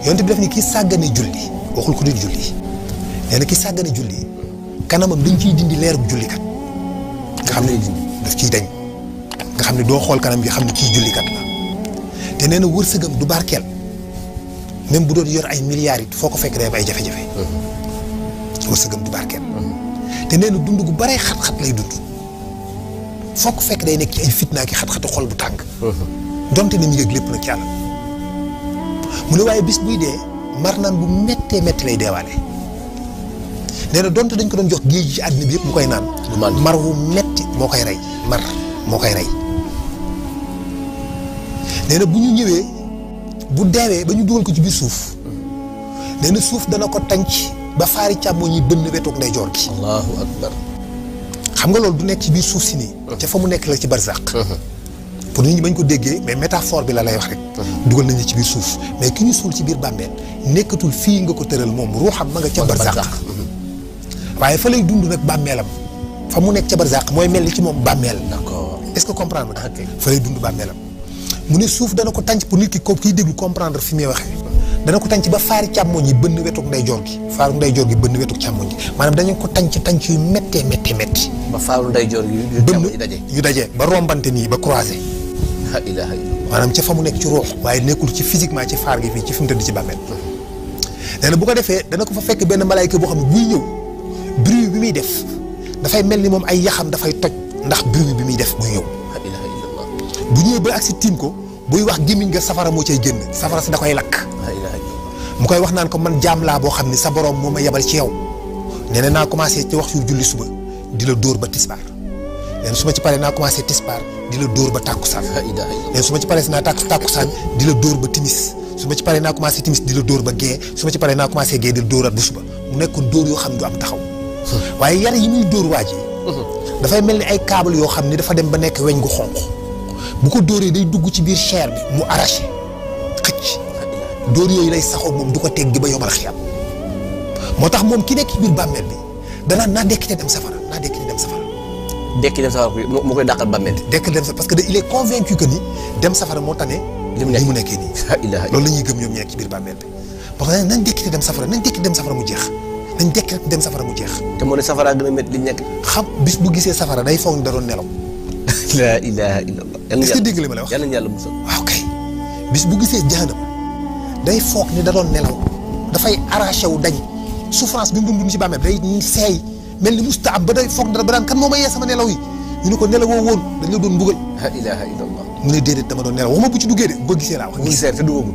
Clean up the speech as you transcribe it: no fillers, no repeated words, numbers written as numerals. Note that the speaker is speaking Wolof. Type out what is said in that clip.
yonent bi def ni ki sàggane julli waxul ko di julli nee na ki sàggane julli kanamam dañ ciy dindi leerub jullikat nga xam ne daf ciy dañ nga xam ne doo xool kanam gi xam ne kii jullikat la te nee na wërsëgam du barkeel même bu doon yor ay milliards it foo ko fekk day am ay jafe-jafe wërsëgam du barkeel te nee na dund gu baree xat-xat lay dund foo ko fekk day nekk ci ay fitna ki xat-xatu xol bu tàng donte ne mi ngi ak lépp nag ci yàlla mu ne waaye bis buy dee mar naan bu méttee métti lay deewaale nee na donte dañ ko doon jox géej gi ci àddina bi yëpp mu koy naan mar wu metti moo koy rey mar moo koy rey nee na bu ñu ñëwee bu deewee ba ñu dugal ko ci biir suuf nee na suuf dana ko tànc ba faari càmmoñ yi bënn wetoog ndeyjoor gi allahu akbar xam nga loolu du nekk ci biir suuf si nii ca fa mu nekk la ci barzaq pour nit ñi bañ ko déggee mais métaphore bi la lay wax rek dugal nañu ci biir suuf mais ki ñu suul ci biir bàmmeel nekkatul fii nga ko tëral moom ruuxam ma nga ca barzaq waaye fa lay dund nag bàmmeelam fa mu nekk ca barzaq mooy mel ni ci moom bàmmeel d'accord est-ce que comprendre nga fa lay dund bàmmeelam mu ne suuf dana ko tànc pour nit ki ko kiy déglu comprendre fi muy waxee dana ko tànc ba faari càmmoñ yi bënn wetug ndeyjoor gi faaru ndeyjoor gi bënn wetug càmmoñ gi maanaam dañu ko tànc yu méttee métti ba faaru ndeyjoor gi yu daje ba rombante nii ba croisé la ilaha illallah maanaam ca fa mu nekk ci ruux waaye nekkul ci physiquement ci faar gi fii ci fi mu tëdd ci bàmmeel nee na bu ko defee dana ko fa fekk benn malaayka boo xam ne buy ñëw bruit bi muy def dafay mel ni moom ay yaxam dafay toj ndax bruit bi muy def buy ñëw la ilaha illallah bu ñëwee ba agsi tiim ko buy wax gémmiñ nga safara moo cay génn safara si da koy lakk la ilaha illallah mu koy wax naan ko man jaam laa boo xam ne sa borom moo ma yebal ci yow nee na naa commencé ci waxtu julli suba di la dóor ba tisbaar nee na su ma ci paree naa commencé tisbaar di la dóor ba tàkkusaan la ilaha illallah nee na su ma ci paree naa tàkkusaan di la dóor ba timis su ma ci paree naa commencé timis di la dóor ba gee su ma ci paree naa commencé gee di la dóoraat bu suba mu nekkoon dóor yoo xam ne du am taxaw waaye yar yi muy dóor waa ji dafay mel ni ay câble yoo xam ne dafa dem ba nekk weñ gu xonq bu ko dóoree day dugg ci biir chair bi mu arraché xëcc dóor yooyu lay saxoo moom du ko teggi ba yomal xiyam moo tax moom ki nekk ci biir bàmmeel bi danaan naa dekki te dem safara naa dekki te dem safara dekki dem safara moo koy dàqal bàmmeel dekki dem safara parce que il est convaincu que ni dem safara moo tane li mu nekkee nii la ilaha loolu la ñuy gëm ñoom ñu nekk ci biir bàmmeel bi parce que nañ dekki te dem safara nañ dekki dem safara mu jeex nañ dekki rek dem safara mu jeex te moo ne safara gën a métti li ñu nekk xam bis bu gisee safara day foog ni da doon nelaw la ilaha illallah est-ce que dégg li ma lay wax yàlla na yàlla musal waaw kay bis bu gisee jahanam day foog ni da doon nelaw dafay arraché wu dañ souffrance bi mu dund ci bàmmeel day seey mel ni musta am ba day foog dara ba daan kan moo ma yee sama nelaw yi ñu ne ko nelawoo woon dañ la doon mbugal la ilaha illallah mu ne déedéet dama doon nelaw waxuma bu ci duggee de boo gisee laa wax bu gisee te duggagul